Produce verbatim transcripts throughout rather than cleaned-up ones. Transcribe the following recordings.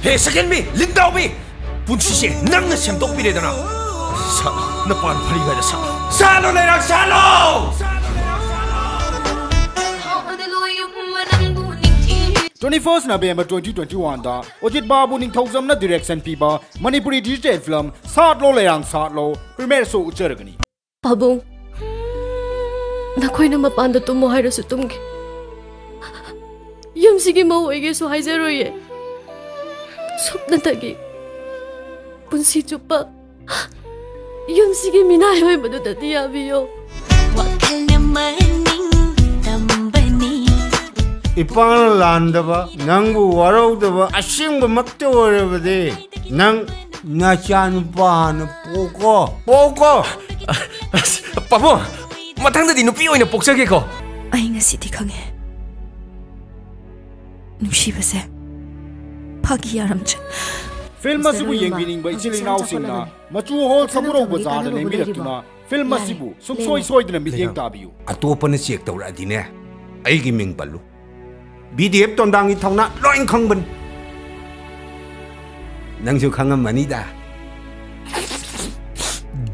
ꯍꯦ ꯁꯦꯀꯦꯟꯕꯤ, ꯂꯤꯟꯗꯥꯎꯕꯤ, ꯄꯨꯟꯁꯤꯁꯦ ꯅꯪꯅ ꯁꯦꯝꯗꯣꯛꯄꯤꯔꯦꯗꯅ꯫ ꯁꯥꯠꯂꯣ, ꯅꯄꯥꯟ ꯐꯔꯤꯉꯩꯗ ꯁꯥꯠꯂꯣ꯫ ꯁꯥꯠꯂꯣ ꯂꯩꯔꯥꯡ, ꯁꯥꯠꯂꯣ! Twenty first November twenty twenty-one ꯗ ꯑꯣꯖꯤꯠ ꯕꯥꯕꯨ ꯅꯤꯡꯊꯧꯖꯝꯅ direction ꯄꯤꯕ Manipuri digital film ꯁꯥꯠꯂꯣ ꯂꯩꯔꯥꯡ ꯁꯥꯠꯂꯣ premiere show ꯎꯠꯆꯔꯒꯅꯤ꯫ ꯄꯥꯕꯨꯡ, ꯅꯈꯣꯏꯅ ꯃꯄꯥꯟꯗ ꯇꯨꯝꯃꯣ ꯍꯥꯏꯔꯁꯨ ꯇꯨꯝꯒꯦ꯫ ꯌꯨꯝꯁꯤꯒꯤ ꯃꯧ ꯑꯣꯏꯒꯦꯁꯨ ꯍꯥꯏꯖꯔꯣꯏꯌꯦ꯫ ꯁꯨꯞꯅꯇꯒꯤ ꯄꯨꯟꯁꯤ ꯆꯨꯞꯄ ꯌꯨꯝꯁꯤꯒꯤ ꯃꯤꯅꯥꯏ ꯑꯣꯏꯕꯗꯨꯗꯗꯤ ꯌꯥꯕꯤꯌꯣ꯫ ꯋꯥꯈꯜꯅ ꯃꯅꯤꯡ ꯇꯝꯕꯅꯤ꯫ ꯏꯄꯥꯅ ꯂꯥꯟꯗꯕ, ꯅꯪꯕꯨ ꯋꯥꯔꯧꯗꯕ ꯑꯁꯦꯡꯕꯃꯛꯇ ꯑꯣꯏꯔꯕꯗꯤ, ꯅꯪ ꯅꯆꯥꯅꯨꯄꯥ ꯍꯥꯟꯅ ꯄꯣꯛꯀꯣ, ꯄꯣꯛꯀꯣ꯫ ꯑꯁ, ꯄꯥꯕꯨꯡ, ꯃꯊꯪꯗꯗꯤ ꯅꯨꯄꯤ ꯑꯣꯏꯅ ꯄꯣꯛꯆꯒꯦꯀꯣ꯫ ꯑꯩ ꯉꯁꯤꯗꯤ ꯈꯪꯉꯦ, ꯅꯨꯡꯁꯤꯕꯁꯦ ꯐꯥꯒꯤ ꯌꯥꯔꯝꯗ꯭ꯔꯦ꯫ ꯐꯤꯜꯝ ꯑꯁꯤꯕꯨ ꯌꯦꯡꯕꯤꯅꯤꯡꯕ ꯏꯆꯤꯜ ꯏꯅꯥꯎꯁꯤꯡꯅ ꯃꯆꯨ ꯍꯣꯜ ꯁꯃꯨꯔꯧ ꯕꯖꯥꯔꯗ ꯂꯦꯡꯕꯤꯔꯛꯇꯨꯅ ꯐꯤꯜꯝ ꯑꯁꯤꯕꯨ ꯁꯨꯡꯁꯣꯏ ꯁꯣꯏꯗꯅ ꯃꯤꯠꯌꯦꯡ ꯇꯥꯕꯤꯌꯨ꯫ ꯑꯇꯣꯞꯄꯅ ꯆꯦꯛ ꯇꯧꯔꯛꯑꯗꯤꯅꯦ, ꯑꯩꯒꯤ ꯃꯤꯡ ꯄꯜꯂꯨ꯫ ꯕꯤ ꯗꯤ ꯑꯦꯐ ꯇꯣꯟꯗꯥꯡꯒꯤ ꯊꯧꯅꯥ ꯂꯣꯏ ꯈꯪꯕꯅꯤ꯫ ꯅꯪꯁꯨ ꯈꯪꯉꯝꯃꯅꯤꯗ꯫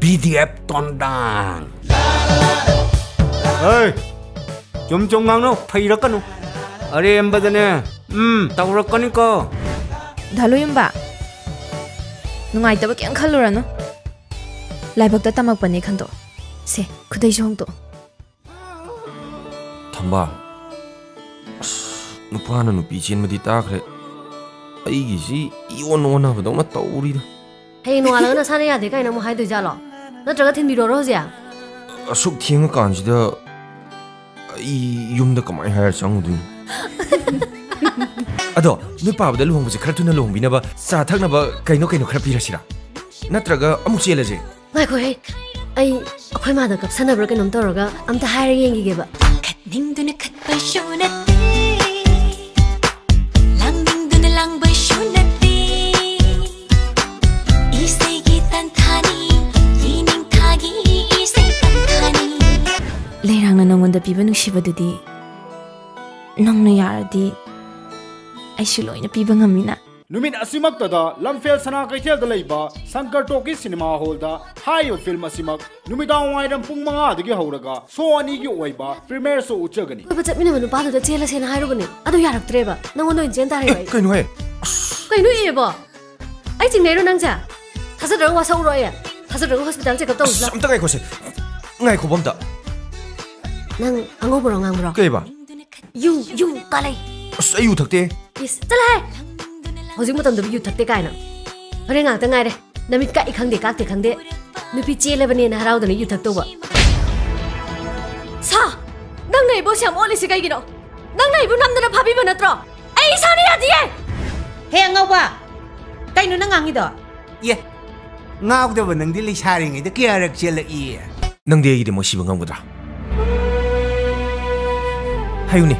B D F ꯇꯣꯟꯗꯥꯡ꯫ ꯍꯩ! ꯆꯨꯝ ꯆꯨꯝ ꯉꯥꯡꯅꯧ, ꯐꯩꯔꯛꯀꯅꯨ꯫ ꯑꯔꯦꯝꯕꯗꯅꯦ, ꯎꯝ, ꯇꯧꯔꯛꯀꯅꯤꯀꯣ꯫ ꯙꯥꯂꯨꯌꯨꯝꯕ, ꯅꯨꯡꯉꯥꯏꯇꯕ ꯀꯩꯝ ꯈꯜꯂꯨꯔꯅꯨ꯫ ꯂꯥꯏꯕꯛꯇ ꯇꯝꯃꯛꯄꯅꯦ ꯈꯟꯗꯣꯛꯑꯣ꯫ ꯁꯦ, ꯈꯨꯗꯩꯁꯨ ꯍꯣꯡꯗꯣꯛꯑꯣ꯫ ꯊꯝꯕꯥꯜ, ꯑꯁ, ꯅꯨꯄꯥꯅ ꯅꯨꯄꯤ ꯆꯦꯟꯕꯗꯤ ꯇꯥꯈ꯭ꯔꯦ꯫ ꯑꯩꯒꯤꯁꯤ ꯏꯑꯣꯟ ꯑꯣꯟꯅꯕꯗꯧꯅ ꯇꯧꯔꯤꯗ꯫ ꯍꯌꯦꯡ ꯅꯣꯡꯉꯥꯜꯂꯒ ꯅꯁꯥꯅ ꯌꯥꯗꯦ ꯀꯥꯏꯅ ꯑꯃꯨꯛ ꯍꯥꯏꯗꯣꯏꯖꯥꯠꯂꯣ? ꯅꯠꯇ꯭ꯔꯒ ꯊꯤꯟꯕꯤꯔꯣꯔꯣ ꯍꯧꯖꯤꯛ? ꯑꯁꯨꯛ ꯊꯦꯡꯉꯀꯥꯟꯁꯤꯗ ꯑꯩ ꯌꯨꯝꯗ ꯀꯃꯥꯏꯅ ꯍꯥꯏꯔ ꯆꯪꯉꯨꯗꯣꯏꯅꯣ? ꯑꯗꯣ, ꯅꯣꯏ ꯄꯥꯕꯗ ꯂꯨꯍꯣꯡꯕꯁꯦ ꯈꯔ ꯊꯨꯅ ꯂꯨꯍꯣꯡꯕꯤꯅꯕ ꯆꯥ ꯊꯛꯅꯕ ꯀꯩꯅꯣ ꯀꯩꯅꯣ ꯈꯔ ꯄꯤꯔꯁꯤꯔꯥ? ꯅꯠꯇ꯭ꯔꯒ ꯑꯃꯨꯛ ꯆꯦꯜꯂꯁꯦ? ꯉꯥꯏꯈꯣꯍꯦ, ꯑꯩ ꯑꯩꯈꯣꯏ ꯃꯥꯗ ꯀꯞꯁꯟꯅꯕ꯭ꯔꯥ ꯀꯩꯅꯣꯝ ꯇꯧꯔꯒ ꯑꯝꯇ ꯍꯥꯏꯔ ꯌꯦꯡꯈꯤꯒꯦꯕ꯫ ꯈꯠꯅꯤꯡꯗꯨꯅ ꯈꯠꯄꯁꯨ ꯅꯠꯇꯦ, ꯂꯥꯡꯅꯤꯡꯗꯨꯅ ꯂꯥꯡꯕꯁꯨ ꯅꯠꯇꯦ꯫ ꯏꯁꯩꯒꯤ ꯇꯥꯟꯊꯥꯅꯤ, ꯌꯦꯅꯤꯡꯊꯥꯒꯤ ꯏꯁꯩ ꯇꯥꯟꯊꯥꯅꯤ꯫ ꯂꯩꯔꯥꯡꯅ ꯅꯉꯣꯟꯗ ꯄꯤꯕ ꯅꯨꯡꯁꯤꯕꯗꯨꯗꯤ ꯅꯪꯅ ꯌꯥꯔꯗꯤ ꯑꯩꯁꯨ ꯂꯣꯏꯅ ꯄꯤꯕ ꯉꯝꯃꯤꯅ꯫ ꯅꯨꯃꯤꯠ ꯑꯁꯤꯃꯛꯇꯗ ꯂꯝꯐꯦꯜ ꯁꯅꯥ ꯀꯩꯊꯦꯜꯗ ꯂꯩꯕ ꯁꯪꯀꯔ ꯇꯣꯀꯤ ꯁꯤꯅꯦꯃꯥ ꯍꯣꯜꯗ ꯍꯥꯏꯔꯤꯕ ꯐꯤꯂꯝ ꯑꯁꯤꯃꯛ ꯅꯨꯃꯤꯗꯥꯡ ꯋꯥꯏꯔꯝ ꯄꯨꯡ ꯃꯉꯥꯗꯒꯤ ꯍꯧꯔꯒ ꯁꯣ ꯑꯅꯤꯒꯤ ꯑꯣꯏꯕ ꯄ꯭ꯔꯤꯃꯤꯌꯔ ꯁꯣ ꯎꯠꯆꯒꯅꯤ꯫ ꯀꯣꯏꯕ ꯆꯠꯃꯤꯟꯅꯕ ꯅꯨꯄꯥꯗꯨꯗ ꯆꯦꯜꯂꯁꯦꯅ ꯍꯥꯏꯔꯨꯕꯅꯦ, ꯑꯗꯨ ꯌꯥꯔꯛꯇ꯭ꯔꯦꯕ꯫ ꯅꯪꯉꯣꯟꯗ ꯑꯣꯏꯅ ꯆꯦꯟ ꯇꯥꯔꯦ꯫ ꯑꯦ, ꯑꯩ ꯀꯩꯅꯣꯍꯦ? ꯑꯁ! ꯀꯩꯅꯣ ꯏꯌꯦꯕꯣ? ꯑꯩ ꯆꯤꯡꯅꯩꯔꯣ ꯅꯪꯁꯦ? ꯊꯥꯖꯗ꯭ꯔꯒ ꯋꯥꯁꯛꯎꯔꯣ ꯑꯩ? ꯊꯥꯖꯗ꯭ꯔꯒ ꯍꯣꯁꯄꯤꯇꯥꯜ ꯆꯦꯛꯑꯞ ꯇꯧꯁꯤꯔꯣ? ꯑꯁ, ꯑꯝꯇ ꯉꯥꯏꯈꯣꯁꯦ꯫ ꯉꯥꯏꯈꯣꯕ ꯑꯝꯇ꯫ ꯅꯪ ꯑꯉꯧꯕꯔꯣ ꯉꯥꯡꯕ꯭ꯔꯣ? ꯀꯩꯕ? ꯌꯨ, ꯌꯨ ꯀꯥꯂꯩ꯫ ꯑꯁ, ꯑꯩ ꯌꯨ ꯊꯛꯇꯦ꯫ ꯏꯁ, ꯆꯠꯂꯣꯍꯦ꯫ ꯍꯧꯖꯤꯛ ꯃꯇꯝꯗꯕꯨ ꯌꯨ ꯊꯛꯇꯦ ꯀꯥꯏꯅ꯫ ꯍꯣꯔꯦꯟ ꯉꯥꯛꯇ ꯉꯥꯏꯔꯦ꯫ ꯅꯃꯤꯠ ꯀꯥꯛꯏ ꯈꯪꯗꯦ, ꯀꯥꯛꯇꯦ ꯈꯪꯗꯦ꯫ ꯅꯨꯄꯤ ꯆꯦꯜꯂꯕꯅꯦꯅ ꯍꯔꯥꯎꯗꯅ ꯌꯨ ꯊꯛꯇꯧꯕ꯫ ꯁꯥ! ꯅꯪꯅ ꯑꯩꯕꯨ ꯑꯁꯨꯛ ꯌꯥꯝ ꯑꯣꯠꯂꯤꯁꯤ ꯀꯩꯒꯤꯅꯣ? ꯅꯪꯅ ꯑꯩꯕꯨ ꯅꯝꯗꯅ ꯐꯥꯕꯤꯕ ꯅꯠꯇ꯭ꯔꯣ? ꯑꯩ ꯏꯁꯥꯅ ꯌꯥꯗꯤꯌꯦ! ꯍꯦ ꯑꯉꯧꯕ! ꯀꯩꯅꯣ ꯅꯪ ꯉꯥꯡꯉꯤꯗꯣ? ꯌꯦ, ꯉꯥꯎꯗꯕ ꯅꯪꯗꯤ ꯂꯩꯁꯥꯔꯤꯉꯩꯗ ꯀꯌꯥꯔꯛ ꯆꯦꯜꯂꯛꯏ? ꯅꯪꯗꯤ ꯑꯩꯒꯤꯗꯃꯛ ꯁꯤꯕ ꯉꯝꯒꯗ꯭ꯔꯥ? ꯍꯥꯏꯌꯨꯅꯦ,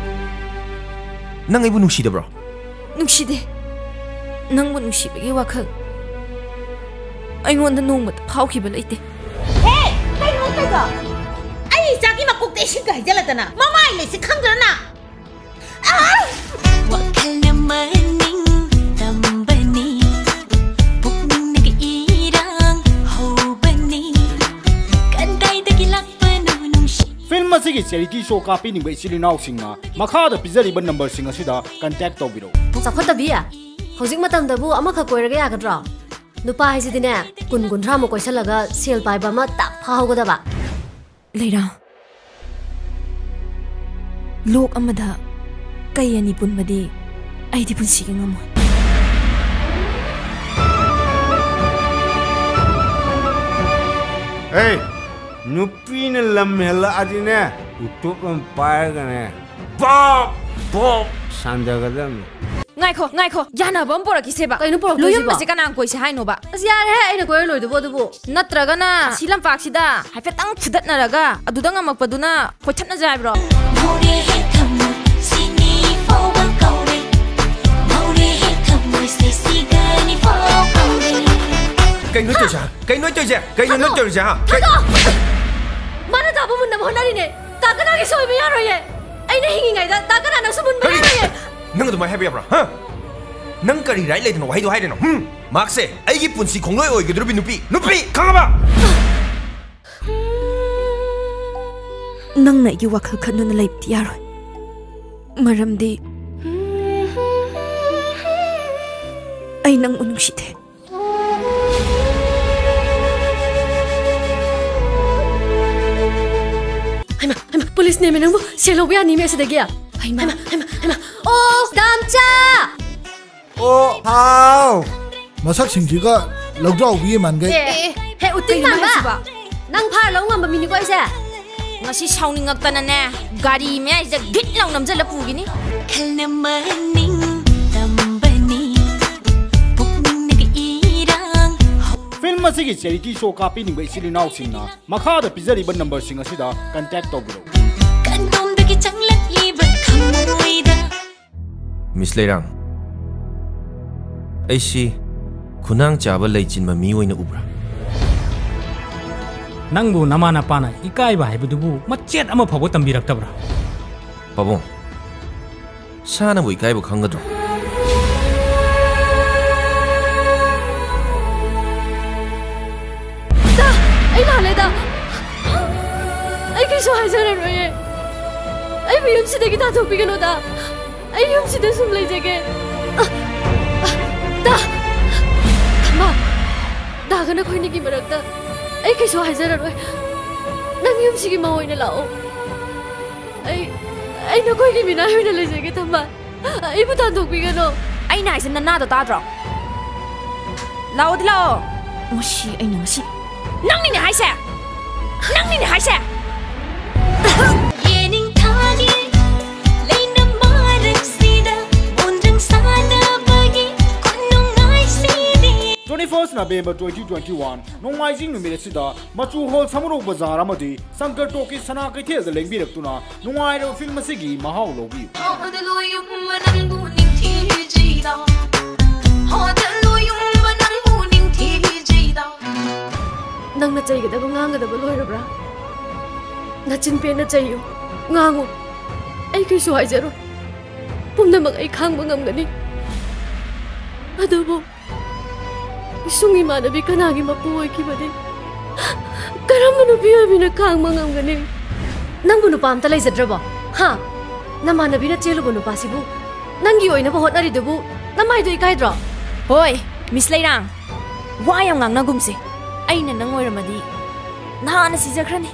ꯅꯪ ꯑꯩꯕꯨ ꯅꯨꯡꯁꯤꯗꯕ꯭ꯔꯣ? ꯅꯨꯡꯁꯤꯗꯦ꯫ ꯅꯪꯕꯨ ꯅꯨꯡꯁꯤꯕꯒꯤ ꯋꯥꯈꯜ ꯑꯩꯉꯣꯟꯗ ꯅꯣꯡꯃꯇ ꯐꯥꯎꯈꯤꯕ ꯂꯩꯇꯦ꯫ ꯍꯦ! ꯀꯩꯅꯣ ꯇꯧꯏꯗꯣ? ꯑꯩ ꯏꯆꯥꯒꯤ ꯃꯀꯣꯛꯇ ꯏꯁꯤꯡꯒ ꯍꯩꯖꯤꯜꯂꯗꯅ ꯃꯃꯥꯏ ꯂꯩꯁꯤ ꯈꯪꯗ꯭ꯔꯅ? ꯋꯥꯈꯜꯅ ꯃꯅꯤꯡ ꯇꯝꯕꯅꯤ, ꯄꯨꯛꯅꯤꯡꯅꯒ ꯏꯔꯥꯡ ꯍꯧꯕꯅꯤ, ꯀꯗꯥꯏꯗꯒꯤ ꯂꯥꯛꯄꯅꯣ ꯅꯨꯡꯁꯤ? ꯐꯤꯜꯝ ꯑꯁꯤꯒꯤ ꯆꯦꯔꯤꯇꯤ ꯁꯣ ꯀꯥꯞꯄꯤꯅꯤꯡꯕ ꯏꯆꯤꯜ ꯏꯅꯥꯎꯁꯤꯡꯅ ꯃꯈꯥꯗ ꯄꯤꯖꯔꯤꯕ ꯅꯝꯕꯔꯁꯤꯡ ꯑꯁꯤꯗ ꯀꯟꯇꯦꯛ ꯇꯧꯕꯤꯔꯛꯎ꯫ ꯆꯥꯎꯈꯠꯇꯕꯤ, ꯍꯧꯖꯤꯛ ꯃꯇꯝꯗꯕꯨ ꯑꯃꯈꯛ ꯀꯣꯏꯔꯒ ꯌꯥꯒꯗ꯭ꯔꯣ? ꯅꯨꯄꯥ ꯍꯥꯏꯁꯤꯗꯤꯅꯦ, ꯀꯨꯟ ꯀꯨꯟꯊ꯭ꯔꯥꯃꯨꯛ ꯀꯣꯏꯁꯜꯂꯒ ꯁꯦꯜ ꯄꯥꯏꯕ ꯑꯃ ꯇꯥꯛ ꯐꯥꯍꯧꯒꯗꯕ꯫ ꯂꯩꯔꯥ, ꯂꯣꯛ ꯑꯃꯗ ꯀꯩ ꯑꯅꯤ ꯄꯨꯟꯕꯗꯤ ꯑꯩꯗꯤ ꯄꯨꯟꯁꯤꯒꯤ ꯉꯝꯃꯣꯏ꯫ ꯑꯦ, ꯅꯨꯄꯤꯅ ꯂꯝ ꯍꯦꯜꯂꯛꯑꯗꯤꯅꯦ, ꯎꯇꯣꯞ ꯑꯃ ꯄꯥꯏꯔꯒꯅꯦ, ꯄꯣꯞ ꯄꯣꯞ ꯁꯥꯟꯊꯒꯗꯕꯅꯤ꯫ ꯉꯥꯏꯈꯣ, ꯉꯥꯏꯈꯣ, ꯌꯥꯅꯕ ꯑꯃ ꯄꯨꯔꯛꯈꯤꯁꯦꯕ꯫ ꯀꯩꯅꯣ ꯄꯨꯔꯛꯇꯣꯏꯁꯤꯕꯣ? ꯂꯨꯌꯨꯝꯕꯁꯦ ꯀꯅꯥꯅ ꯀꯣꯏꯁꯦ ꯍꯥꯏꯅꯣꯕ? ꯑꯁ, ꯌꯥꯔꯦꯍꯦ, ꯑꯩꯅ ꯀꯣꯏꯔ ꯂꯣꯏꯗꯨꯕꯣ ꯑꯗꯨꯕꯨ꯫ ꯅꯠꯇ꯭ꯔꯒꯅ ꯑꯁꯤ ꯂꯝꯄꯥꯛꯁꯤꯗ ꯍꯥꯏꯐꯦꯠꯇꯪ ꯐꯨꯗꯠꯅꯔꯒ ꯑꯗꯨꯗ ꯉꯝꯃꯛꯄꯗꯨꯅ ꯀꯣꯏꯊꯠꯅꯁꯦ ꯍꯥꯏꯕ꯭ꯔꯣ? ꯃꯧꯔꯦ ꯍꯦ ꯊꯝꯃꯣꯏ, ꯁꯤꯅꯤ ꯐꯥꯎꯕ ꯀꯧꯔꯦ꯫ ꯃꯧꯔꯦ ꯍꯦ ꯊꯝꯃꯣꯏꯁꯦ, ꯁꯤꯒꯅꯤ ꯐꯥꯎ ꯀꯧꯔꯦ꯫ ꯀꯩꯅꯣ ꯇꯧꯔꯤꯁꯦ, ꯍꯥ? ꯀꯩꯅꯣ ꯇꯧꯔꯤꯁꯦ? ꯀꯩꯅꯣ ꯅꯪ ꯊꯥꯗꯣꯛꯑꯣ! ꯇꯧꯔꯤꯁꯦ, ꯍꯥ? ꯊꯥꯗꯣꯛꯑꯣ! ꯃꯥꯅ ꯇꯥꯕ ꯃꯨꯟꯅꯕ ꯍꯣꯠꯅꯔꯤꯅꯦ꯫ ꯇꯥ ꯀꯅꯥꯒꯤꯁꯨ ꯑꯣꯏꯕ ꯌꯥꯔꯣꯏꯌꯦ꯫ ꯑꯩꯅ ꯍꯤꯡꯉꯤꯉꯩꯗ ꯇꯥ ꯀꯅꯥꯅꯁꯨ ꯃꯨꯟꯕ ꯀꯔꯤ? ꯌꯥꯔꯣꯏꯌꯦ꯫ ꯅꯪ ꯑꯗꯨꯃꯥꯏꯅ ꯍꯥꯏꯕ ꯌꯥꯕ꯭ꯔꯥ, ꯍꯥ? ꯅꯪ ꯀꯔꯤ right ꯂꯩꯗꯅ ꯋꯥꯍꯩꯗꯣ ꯍꯥꯏꯔꯤꯅꯣ? ꯍꯨꯝ? ꯃꯍꯥꯛꯁꯦ ꯑꯩꯒꯤ ꯄꯨꯟꯁꯤ ꯈꯣꯡꯂꯣꯏ ꯑꯣꯏꯒꯗꯧꯔꯤꯕꯤ ꯅꯨꯄꯤ, ꯅꯨꯄꯤ, ꯈꯪꯉꯕ? ꯅꯪꯅ ꯑꯩꯒꯤ ꯋꯥꯈꯜ ꯈꯟꯗꯨꯅ ꯂꯩꯕꯗꯤ ꯌꯥꯔꯣꯏ꯫ ꯃꯔꯝꯗꯤ ꯑꯩ ꯅꯪꯕꯨ ꯅꯨꯡꯁꯤꯗꯦ꯫ ꯍꯩꯃꯥ, ꯍꯩꯃꯥ, ꯄꯨꯂꯤꯁ ꯅꯦꯝꯃꯦ ꯅꯪꯕꯨ꯫ ꯁꯦꯜ ꯂꯧꯕ ꯌꯥꯅꯤꯃꯦ ꯑꯁꯤꯗꯒꯤ꯫ ꯍꯩꯃꯥ꯫ ꯍꯩꯃꯥ, ꯍꯩꯃꯥ, ꯍꯩꯃꯥ꯫ ꯑꯣ, ꯗꯥꯝꯆꯥ! ꯑꯣ, ꯍꯥꯎ꯫ ꯃꯁꯛꯁꯤꯡꯁꯤꯒ ꯂꯧꯗ꯭ꯔꯥꯎꯕꯤ ꯃꯥꯟꯈꯩ꯫ ꯑꯦ, ꯑꯦ, ꯑꯦ, ꯍꯦ, ꯎꯇꯤꯟ ꯀꯩꯅꯣ ꯃꯥꯟꯕ꯫ ꯍꯥꯏꯁꯤꯕꯣ? ꯅꯪ ꯐꯥꯔ ꯂꯧ ꯉꯝꯕ ꯃꯤꯅꯤꯀꯣ ꯑꯩꯁꯦ꯫ ꯉꯁꯤ ꯁꯥꯎꯅꯤꯡꯉꯛꯇꯅꯅꯦ, ꯒꯥꯔꯤ ꯃꯌꯥꯏꯁꯤꯗ ꯒꯤꯠ ꯂꯥꯎ ꯅꯝꯁꯤꯜꯂ ꯄꯨꯈꯤꯅꯤ꯫ ꯋꯥꯈꯜꯅ ꯃꯅꯤꯡ ꯇꯝꯕꯅꯤ, ꯄꯨꯛꯅꯤꯡꯅꯒ ꯏꯔꯥꯡ꯫ ꯐꯤꯜꯝ ꯑꯁꯤꯒꯤ ꯆꯦꯔꯤꯇꯤ ꯁꯣ ꯀꯥꯞꯄꯤꯅꯤꯡꯕ ꯏꯆꯤꯜ ꯏꯅꯥꯎꯁꯤꯡꯅ ꯃꯈꯥꯗ ꯄꯤꯖꯔꯤꯕ ꯅꯝꯕꯔꯁꯤꯡ ꯑꯁꯤꯗ ꯀꯟꯇꯦꯛ ꯇꯧꯕꯤꯔꯛꯎ꯫ ꯀꯗꯣꯝꯗꯒꯤ ꯆꯪꯂꯛꯂꯤꯕ ꯊꯃꯣꯏꯗ? ꯃꯤꯁ ꯂꯩꯔꯥꯡ, ꯑꯩꯁꯤ ꯈꯨꯅꯥꯡ ꯆꯥꯕ ꯂꯩ ꯆꯤꯟꯕ ꯃꯤ ꯑꯣꯏꯅ ꯎꯕ꯭ꯔꯥ? ꯅꯪꯕꯨ ꯅꯃꯥ ꯅꯄꯥꯅ ꯏꯀꯥꯏꯕ ꯍꯥꯏꯕꯗꯨꯕꯨ ꯃꯆꯦꯠ ꯑꯃ ꯐꯥꯎꯕ ꯇꯝꯕꯤꯔꯛꯇꯕ꯭ꯔꯥ? ꯄꯥꯕꯨꯡ, ꯁꯥꯅꯕꯨ ꯏꯀꯥꯏꯕ ꯈꯪꯒꯗ꯭ꯔꯣ? ꯗꯥ, ꯑꯩ ꯂꯥꯜꯂꯦ, ꯗꯥ꯫ ꯑꯩ ꯀꯩꯁꯨ ꯍꯥꯏꯖꯔꯔꯣꯏꯌꯦ꯫ ꯑꯩꯕꯨ ꯌꯨꯝꯁꯤꯗꯒꯤ ꯇꯥꯟꯊꯣꯛꯄꯤꯒꯅꯨ, ꯗꯥ꯫ ꯑꯩ ꯌꯨꯝꯁꯤꯗ ꯁꯨꯝ ꯂꯩꯖꯒꯦ꯫ ꯑ, ꯑ, ꯗꯥ! ꯊꯝꯕꯥꯜ! ꯗꯥꯒ ꯅꯈꯣꯏꯅꯤꯒꯤ ꯃꯔꯛꯇ ꯑꯩ ꯀꯩꯁꯨ ꯍꯥꯏꯖꯔꯔꯣꯏ꯫ ꯅꯪ ꯌꯨꯝꯁꯤꯒꯤ ꯃꯧ ꯑꯣꯏꯅ ꯂꯥꯛꯑꯣ꯫ ꯑꯩ, ꯑꯩ ꯅꯈꯣꯏꯒꯤ ꯃꯤꯅꯥꯏ ꯑꯣꯏꯅ ꯂꯩꯖꯒꯦ, ꯊꯝꯕꯥꯜ꯫ ꯑꯩꯕꯨ ꯇꯥꯟꯊꯣꯛꯄꯤꯒꯅꯨ꯫ ꯑꯩꯅ ꯍꯥꯏꯁꯦ ꯅꯅꯥꯗꯣ ꯇꯥꯗ꯭ꯔꯣ? ꯂꯥꯛꯑꯣꯗꯤ ꯂꯥꯛꯑꯣ꯫ ꯃꯁꯤ ꯑꯩꯅ ꯉꯁꯤ ꯅꯪꯅꯤꯅꯦ ꯍꯥꯏꯁꯦ! ꯅꯪꯅꯤꯅꯦ ꯍꯥꯏꯁꯦ! ꯌꯦꯅꯤꯡꯊꯥꯒꯤ ꯂꯩꯅ ꯃꯔꯛꯁꯤꯗ ꯃꯣꯟꯗ꯭ꯔꯪ ꯁꯥꯟꯅꯕꯒꯤ ꯈꯨꯅꯨꯡꯉꯥꯏꯁꯤꯗꯤ꯫ Twenty first November twenty twenty one, ꯅꯣꯡꯃꯥꯏꯖꯤꯡ ꯅꯨꯃꯤꯠ ꯑꯁꯤꯗ ꯃꯆꯨ ꯍꯣꯜ ꯁꯃꯨꯔꯧ ꯕꯖꯥꯔ ꯑꯃꯗꯤ ꯁꯪꯀꯔ ꯇꯣꯀꯤ ꯁꯅꯥ ꯀꯩꯊꯦꯜꯗ ꯂꯦꯡꯕꯤꯔꯛꯇꯨꯅ ꯅꯨꯡꯉꯥꯏꯔꯕ ꯐꯤꯜꯝ ꯑꯁꯤꯒꯤ ꯃꯍꯥꯎ ꯂꯧꯕꯤꯌꯨ꯫ ꯍꯣꯗꯂꯣ ꯌꯨꯝꯕ ꯅꯪꯕꯨ ꯅꯤꯡꯊꯤꯖꯩꯗ꯫ ꯍꯣꯗꯂꯣ ꯌꯨꯝꯕ ꯅꯪꯕꯨ ꯅꯤꯡꯊꯤꯖꯩꯗ꯫ ꯅꯪꯅ ꯆꯩꯒꯗꯕ ꯉꯥꯡꯒꯗꯕ ꯂꯣꯏꯔꯕ꯭ꯔꯥ? ꯅꯆꯤꯟ ꯄꯦꯟꯅ ꯆꯩꯌꯨ, ꯉꯥꯡꯉꯨ꯫ ꯑꯩ ꯀꯩꯁꯨ ꯍꯥꯏꯖꯔꯣꯏ꯫ ꯄꯨꯝꯅꯃꯛ ꯑꯩ ꯈꯥꯡꯕ ꯉꯝꯒꯅꯤ꯫ ꯑꯗꯨꯕꯨ ꯏꯁꯨꯡ ꯏꯃꯥꯟꯅꯕꯤ ꯀꯅꯥꯒꯤ ꯃꯄꯨ ꯑꯣꯏꯈꯤꯕꯗꯤ ꯀꯔꯝꯕ ꯅꯨꯄꯤ ꯑꯣꯏꯕꯤꯅ ꯈꯥꯡꯕ ꯉꯝꯒꯅꯤ? ꯅꯪꯕꯨ ꯅꯨꯄꯥ ꯑꯝꯇ ꯂꯩꯖꯗ꯭ꯔꯕꯣ? ꯍꯥ? ꯅꯃꯥꯟꯅꯕꯤꯅ ꯆꯦꯜꯂꯨꯕ ꯅꯨꯄꯥꯁꯤꯕꯨ ꯅꯪꯒꯤ ꯑꯣꯏꯅꯕ ꯍꯣꯠꯅꯔꯤꯗꯨꯕꯨ ꯅꯃꯥꯏꯗꯣ ꯏꯀꯥꯏꯗ꯭ꯔꯣ? ꯍꯣꯏ, ꯃꯤꯁ ꯂꯩꯔꯥꯡ, ꯋꯥ ꯌꯥꯝ ꯉꯥꯡꯅꯒꯨꯝꯁꯦ꯫ ꯑꯩꯅ ꯅꯪ ꯑꯣꯏꯔꯝꯃꯗꯤ ꯅꯍꯥꯟꯅ ꯁꯤꯖꯈ꯭ꯔꯅꯤ꯫